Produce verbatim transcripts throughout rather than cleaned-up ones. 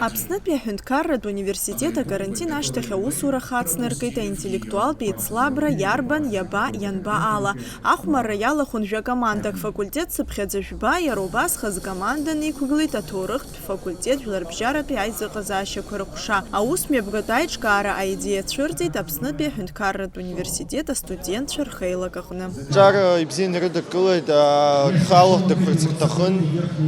Аԥснытәи аҳәынҭқарратә университет акарантин ашьҭахь аусура хацнаркит аинтеллектуалтә еицлабра иарбан, иаба, ианба ала. Ахәмарра иалахәын жәа-командак, факультет цыԥхьаӡа жәба, иара убасҟа зкоманданы иқәгылеит аҭоурыхтә факультет жәларбжьаратәи аизыҟазаашьақәа рыҟәша. Аусмҩаԥгатә аиҿкаара аидеиа цәырҵит Аԥснытәи аҳәынҭқарратә университет астудентцәа рхеилак аҟны. Ҿар ибзианы ирыдыркылеит, а, рхала дырхәарц рҭахын.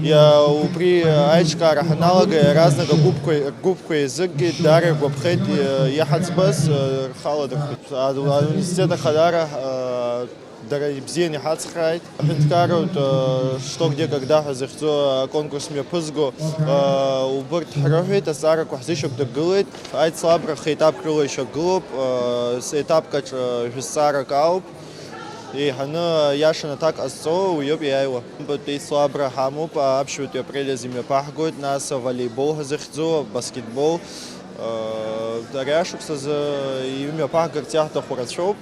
Иа-, убри аиҿкаара ҳаналага, иаразнак агәыԥқәа, ргәыԥқәа еизыргеит, даара иргәаԥхеит, иа-, иаҳаӡбаз, а, рхала дырхәеит. А, ауниверситет ахадара, а, дара ибзианы иҳацхрааит. Аҳәынҭқарратә, а, «Что? Где? Когда?» ҳәа захьӡу аконкурс мҩаԥызго, а, убырҭ ҳрыҳәеит, азҵаарақәа ҳзышьақәдыргылеит. Аицлабра хеетапк рыла ишьақәгылоуп, а, с-, етапк аҿы, а, жәызҵаарак ауп. Еиҳаны, а, иашан аҭак ҟазҵо уиоуп иааиуа. Ҩбатәи еицлабра ҳамоуп, а, аԥшьбатәи апрель азы имҩаԥаҳгоит, нас аволейбол ҳәа захьӡу, абаскетбол. А, ари ашықәс азы имҩаԥаҳгарц иаҳҭаху рацәоуп.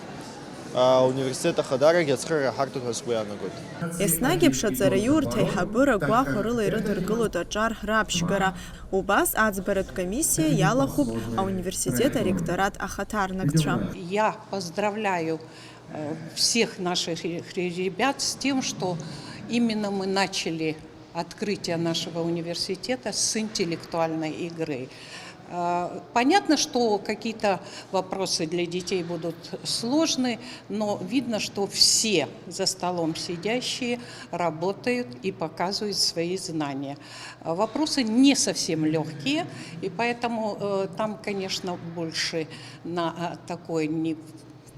Ауниверситет ахадарагьы ацхыраара ҳарҭоит ҳәа сгәы иаанагоит. Еснагь еиԥш аҵараиурҭа аиҳабыра гәахәа рыла ирыдыркылоит аҿар раԥшьгара. Убас аӡбаратә комиссиа иалахәуп ауниверситет аректорат ахаҭарнакцәа. Я поздравляю, э, всех наших ре-, ре-, ребят с тем, что именно мы начали открытие нашего университета с интеллектуальной игры. Э, понятно, что какие-то вопросы для детей будут сложны, но видно, что все за столом сидящие работают и показывают свои знания. Э, вопросы не совсем лёгкие, и поэтому, э, там, конечно, больше на, э, такой не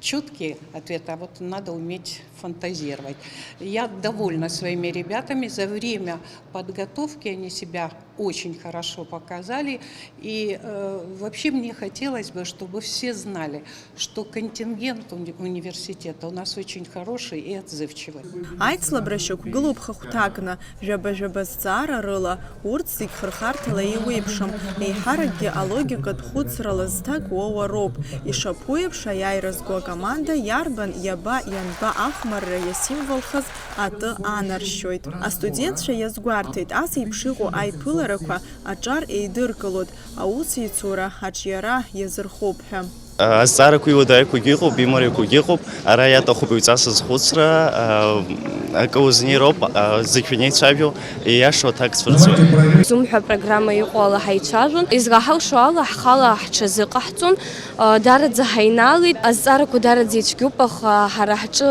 чёткий ответ, а вот надо уметь фантазировать. Я довольна своими ребятами. За время подготовки они себя очень хорошо показали. И, э, вообще мне хотелось бы, чтобы все знали, что контингент уни-, университета у нас очень хороший и отзывчивый. Аицлабра шьақәгылоуп хыхәҭакны, жәаба-жәаба зҵаара рыла, урҭ зегь хырхарҭала еиуеиԥшым, еиҳаракгьы алогикатә хәыцрала зҭак уоуа роуп. Ишаԥу еиԥш, аиааира зго акоманда иарбан, иаба, ианба ахәмарра иасимволхаз атәы анаршьоит. Астудентцәа иазгәарҭеит, ас еиԥш иҟоу аиԥыларақәа аҿар еидыркылоит, аусеицура аҿиара иазырхоуп ҳәа. Азҵаарақәа иуадаҩқәагьы ыҟоуп, имариақәагьы ыҟоуп. Ара иаҭахуп ҩҵас азхәыцра, акы узнеироуп, зегь шәанеицәажәо, ииашоу аҭак цәырҵуеит. Zoom ҳәа апрограмма иҟоу ала ҳаицәажәон. Излаҳалшо ала, ҳхала ҳҽазыҟаҳҵон, даараӡа ҳаинаалеит. Азҵаарақәа даараӡа ицәгьоуп, аха ҳара ҳҿы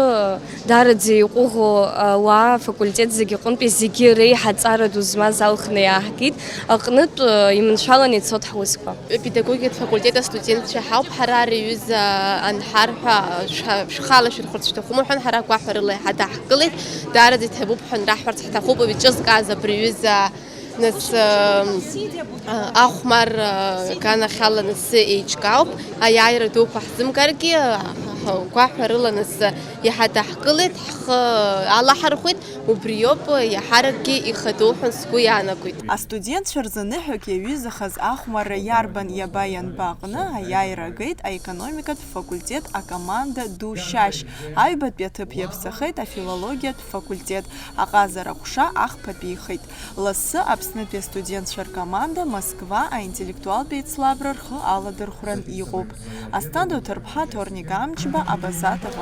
даараӡа иҟәыӷоу ауаа афакультет зегьы аҟынтәи зегьы реиҳа ҵара ду змаз алхны иааҳгеит. Аҟнытә, э, иманшәаланы ицоит ҳусқәа. Педагогиатә факультет астудентцәа ҳауп ҳара, ари аҩыза анҳарҳәа, шәа-, шәхала шәырхәарц шәҭахума ҳәан, ҳара агәаҳәарыла иаҳа даҳкылеит. Даараӡа иҭабуп ҳәан раҳҳәарц ҳҭахуп, уи ҿызкааз абри аҩыза, нас, э, э, ахәмар, э, аганахьала нас еиҿкаауп. Аиааира дуқәа ҳзымгаргьы, ҳа-, ҳа-, гәаҳәарыла нас иаҳа даҳкылеит, ҳхы алаҳархәит. Убриоуп иаҳаракгьы ихадоу ҳәа сгәы иаанагоит. Астудентцәа рзы ныҳәак иаҩызахаз ахәмарра иарбан иаба ианба аҟны аиааира агеит аекономикатә факультет акоманда ду Шьашь, аҩбатәи аҭыԥ иаԥсахеит афилологиатә факультет, аҟазара аҟәша ахԥатәихеит. Лассы Аԥснытәи астудентцәа ркоманда Москва аинтеллектуалтә еицлабра рхы аладырхәран иҟоуп. Асҭанда Уҭарԥҳа, Ҭорник Амҷба, Абаза ТВ.